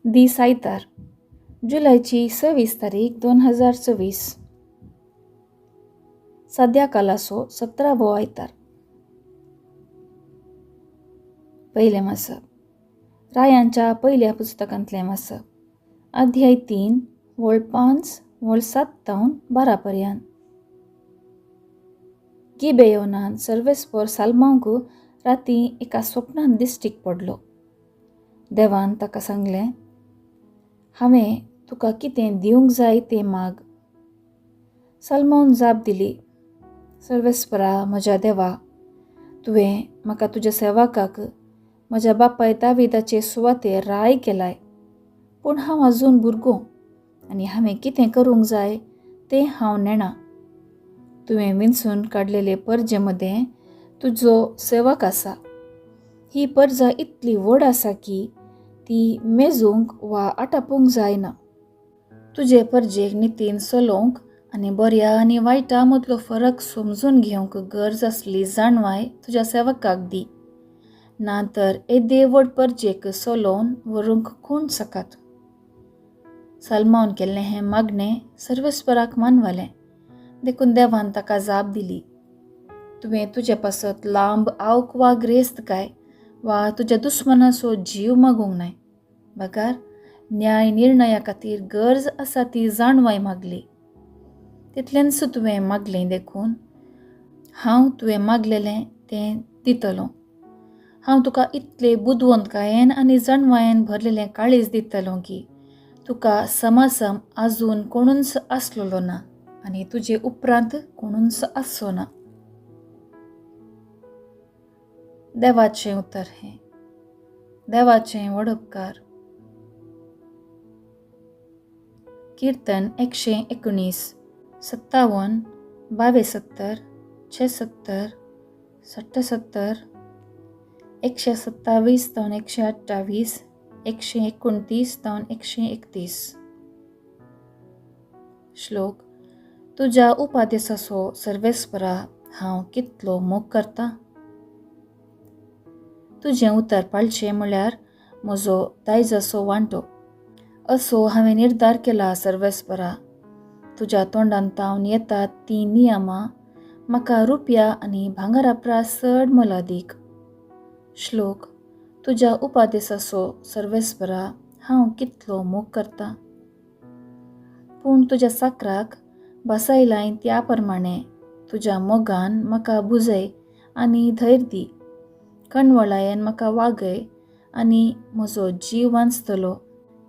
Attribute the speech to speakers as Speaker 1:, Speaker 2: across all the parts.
Speaker 1: दीस आयतार, जुलयची 26 तारीख 2024, सद्या कालाचो 17वो आयतार. पयलें वाचप, रायांच्या पयल्या पुस्तकांतलें वाचप, अध्याय 3 वळ 5 वळ 7 तावन 12 पर्यंत. गिबेयोनान सर्वेस्पर सालमांवक राती एका स्वप्नान दिश्टीक पडलो. देवान ताका सांगलें, हांवें तुका कितें दिवंक जाय तें माग. सालमावन जाप दिली, सर्वेस्परा म्हज्या देवा, तुवें म्हाका तुज्या सेवकाक म्हज्या बापाय दाविदाचे सुवातेर राय केलाय, पूण हांव आजून भुरगो आनी हांवें कितें करूंक जाय तें हांव नेणा. तुवें विंचून काडलेले परजे मदें तुजो सेवक आसा. ही परजा इतली व्हड आसा की ती मेजूंक वा आटापूंक जायना. तुजे परजेक नितीन चलोवंक आनी बऱ्या आनी वायटा मदलो फरक समजून घेवंक गरज आसली जाणवाय तुज्या सेवकाक दी, ना तर येदे व्हड परजेक चलोवन व्हरूंक कोण सकात. सालमावन केल्लें हें मागणें सर्वेस्पराक मानवलें, देखून देवान ताका जाप दिली, तुवें तुजे पासत लांब आवक वा ग्रेस्तकाय वा तुज्या दुस्मनाचो जीव मागूंक नाय, बगर न्याय निर्णया खातीर गरज आसा ती जाणवाय मागली. तितलेंच तुवें मागलें, देखून हांव तुवें मागलेलें तें दितलो. हांव तुका इतले बुदवंतकायेन आनी जाणवायेन भरलेलें काळीज दितलो की तुका समासम आजून कोणूच आसलेलो ना आनी तुजे उपरांत कोणूच आसचो ना. देवाचें उतर हें. देवाचें व्हड उपकार. कीर्तन 119, 57, 72, 76, 77, 127 तावन 128, 129 तावन 131. श्लोक, तुज्या उपादेसाचो सर्वेस्परा हांव कितलो मोग करता. तुजें उतर पाळचें म्हळ्यार म्हजो दायजाचो वांटो, असो हांवें निर्धार केला. सर्वेस्परा, तुज्या तोंडान तावन येतात तीं नियमां म्हाका रुपया आनी भांगरा प्रास चड मोलादीक. श्लोक, तुज्या उपादेसाचो सर्वेस्परा हांव कितलो मोग करता. पूण तुज्या साकराक बसायलाय त्या प्रमाणे तुज्या मोगान म्हाका भुजय आनी धैर्य दी. कणवळायेन म्हाका वागय आनी म्हजो जीव वांचतलो,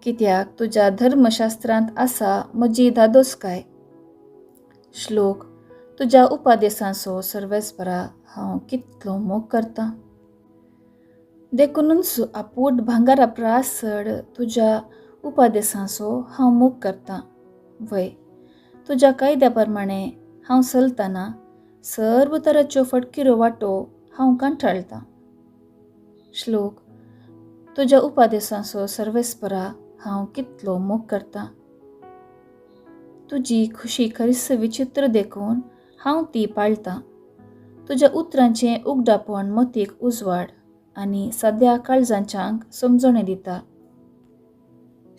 Speaker 1: कित्याक तुज्या धर्मशास्त्रांत आसा म्हजी धादोसकाय. श्लोक, तुज्या उपादेसाचो सर्वेस्परा हांव कितलो मोग करता. देखूनच आपूट भांगरा प्रास चड तुज्या उपादेसाचो हांव मोग करता. वय, तुज्या कायद्या प्रमाणे हांव चलतना सर्व तराच्यो फटकिरो वाटो हांव कंटाळटा. श्लोक, तुज्या उपादेसाचो सर्वेस्परा हांव कितलो मोग करता. तुजी खुशी खरीच विचित्र देखून हांव ती पाळटा. तुज्या उतरांचें उगडापण मतीक उजवाड आनी सद्या काळजांच्यांक समजणी दिता.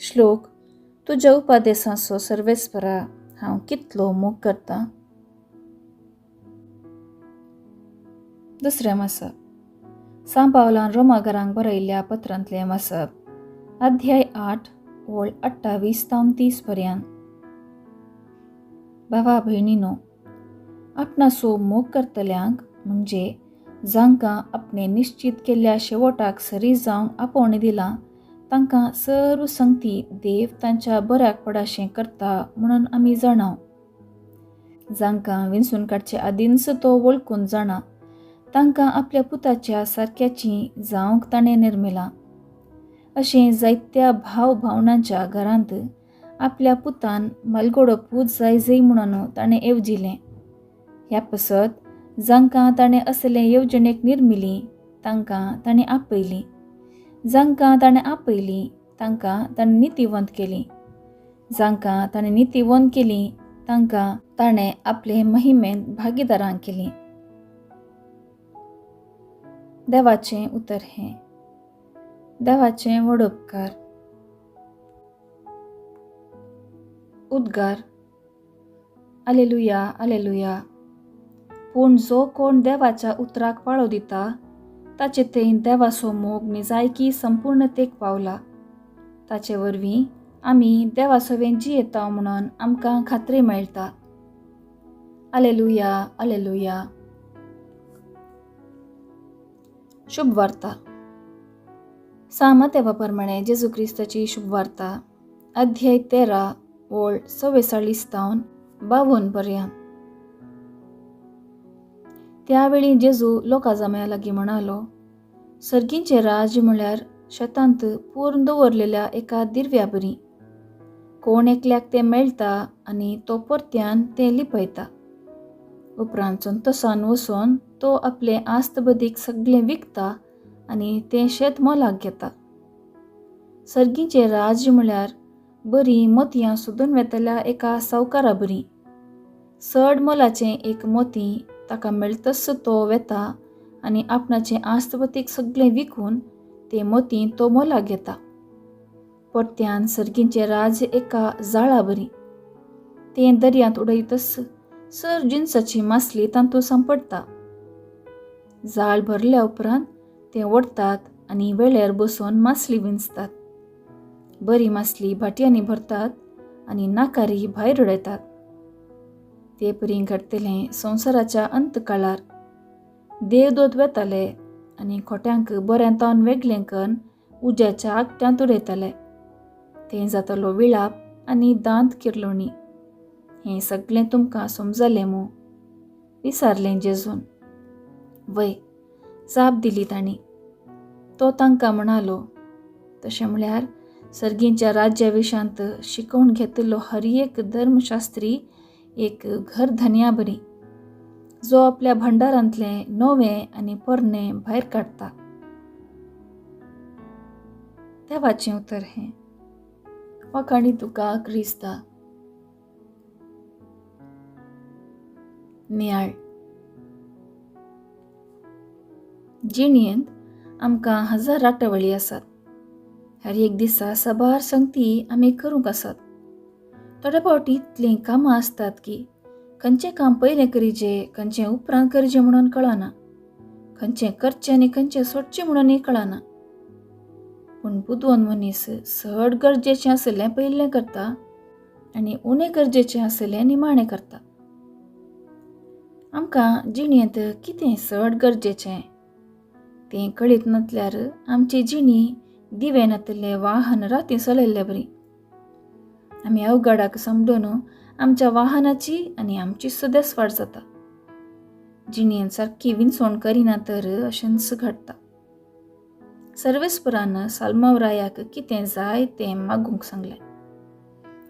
Speaker 1: श्लोक, तुज्या उपादेसाचो सर्वेस्परा हांव कितलो मोग करता. दुसरें वाचप, सांत पावलान रोमागरांक बरयल्ल्या पत्रांतलें वाचप, अध्याय 8 वळ 28 तावन 30 पर्यंत. भावा भयणीनो, आपणाचो मोग करतल्यांक म्हणजे जांकां आपणे निश्चित केल्ल्या शेवटाक सरी जावंक आपोवणें दिलां, तांकां सर्व संगती देव तांच्या बऱ्याक पडाशें करता म्हणून आमी जाणाव. जांकां विंचून काडचे आदींच तो वळखून जाणा, तांकां आपल्या पुताच्या सारक्याची जावंक ताणें निर्मिलां. अशें जायत्या भाव भावनांच्या घरांत आपल्या पुतान मालगोडो पूत जाय जय म्हणून ताणें येवजिलें. ह्या पासत जांकां ताणें असले येवजणेक निर्मिली तांकां ताणें आपयलीं, जांकां ताणें आपयलीं तांकां ताणें नितीवंत केलीं, जांकां ताणें नितीवंत केलीं तांकां ताणें आपले महिमेंत भागीदारां केलीं. देवाचें उतर हें. देवाचें व्हड उपकार. उद्गार. आलेलुया, आलेलुया. पूण जो कोण देवाच्या उतराक पाळो दिता ताचे थंय देवाचो मोग निजायकी संपूर्णतेक पावला. ताचे वरवीं आमी देवासवें जियेता म्हणून आमकां खात्री मेळटा. आलेलुया, आलेलुया. शुभवार्ता. सामातेवा प्रमाणे जेजू क्रिस्ताची शुभवार्ता, अध्याय 13 ओळ 44 तावन 52 पर्यंत. त्यावेळी जेजू लोकां जम्या लागीं म्हणालो, सर्गींचें राज्य म्हळ्यार शेतांत पूर्ण दवरलेल्या एका दिरव्या बरी. कोण एकल्याक तें मेळटा आनी तो परत्यान तें लिपयता. उपरांत संतोसान वचून तो आपले आस्तबदीक सगळें विकता आनी तें शेत मोलाक घेता. सर्गींचें राज्य म्हळ्यार बरीं मोतयां सोदून वेतल्या एका सावकारा बरी. चड मोलाचें एक मोती ताका मेळतच तो वेता आनी आपणाचें आस्तबतीक सगळें विकून ते मोती तो मोलाक घेता. परत्यान सर्गींचें राज्य एका जाळा बरी. तें दर्यांत उडयतच सर जिनसाची मासली तातूंत सांपडटा. जाळ भरल्या उपरांत तें ओडटात आनी वेळेर बसून मासली विंचतात. बरी मासली भाटयांनी भरतात आनी नाकारी भायर उडयतात. ते परी घडटलें संवसाराच्या अंतकाळार. देवदूत वेताले आनी खोट्यांक बऱ्यां तावन वेगळें करून उज्याच्या आगट्यांत उडयताले. तें जातालो विळाप आनी दांत किर्लोणी. हें सगळें तुमकां समजलें मू? विचारलें जेजून. वय, जाप दिली तांणी. तो तांकां म्हणालो, तशें म्हळ्यार सर्गींच्या राज्या विशांत शिकोवन घेतिल्लो हर एक धर्मशास्त्री एक घर धनया बरी, जो आपल्या भंडारांतलें नवें आनी पोरणें भायर काडटा. देवाचें उतर हें. वाखाणी तुका क्रिस्ता. नियाळ. जिणेंत आमकां हजार राटावळी आसात. हर एक दिसा साबार संगती आमी करूंक आसात. थोडे फावटी इतलीं कामां आसतात की खंयचें काम पयलें करीजे, खंयचें उपरांत करीजे म्हणून कळना. खंयचें करचें आनी खंयचें सोडचें म्हणूनय कळना. पूण बुदवंत मनीस चड गरजेचें आसलें पयलें करता आनी उणें गरजेचें आसलें निमाणें करता. आमकां जिणेंत कितें चड गरजेचें तें कळीत नासल्यार आमची जिणी दिवे नातिल्लें वाहन राती चलयल्ले बरी. आमी अवघडाक समजून आमच्या वाहनाची आनी आमची सुद्दां जाता. जिणेंत सारकी विंचवण करिना तर अशेंच घडटा. सर्वेस्परान साल्माव रायाक कितें जाय तें मागूंक सांगलें.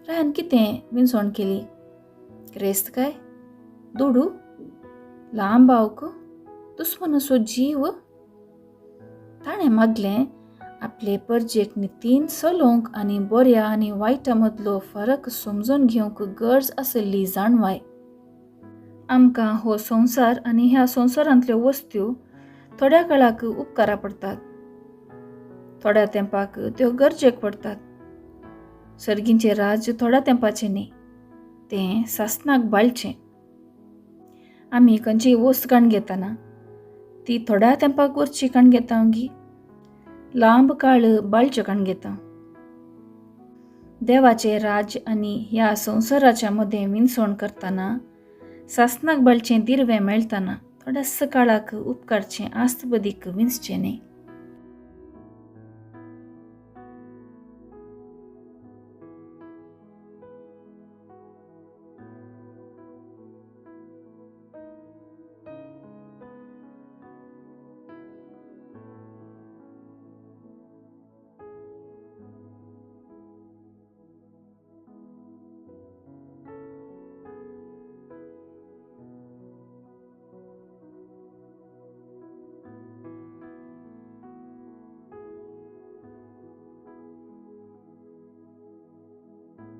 Speaker 1: रायान कितें विंचवण केली? क्रेस्त काय दुडू, लांब आवक, दुस्मनाचो जीव? ताणें मागलें आपले परजेक नितीन चलोवंक आनी बऱ्या आनी वायटा मदलो फरक समजून घेवंक गरज आशिल्ली जाणवाय. आमकां हो संवसार आनी ह्या संवसारांतल्यो वस्तू थोड्या काळाक उपकारा पडटात, थोड्या तेंपाक त्यो गरजेक पडटात. सर्गींचें राज्य थोड्या तेंपाचें न्ही, तें सासनाक बाळचें. आमी खंयचीय वस्त काण घेतना ती थोड्या तेंपाक उरची काण घेता गी लांब काळ बाळचें काण घेता. देवाचें राज्य आनी ह्या संवसाराच्या मदें विंचवण करतना सासनाक बाळचें दिरवें मेळटना थोड्याच काळाक उपकारचें आस्तबदीक विंचचें न्ही.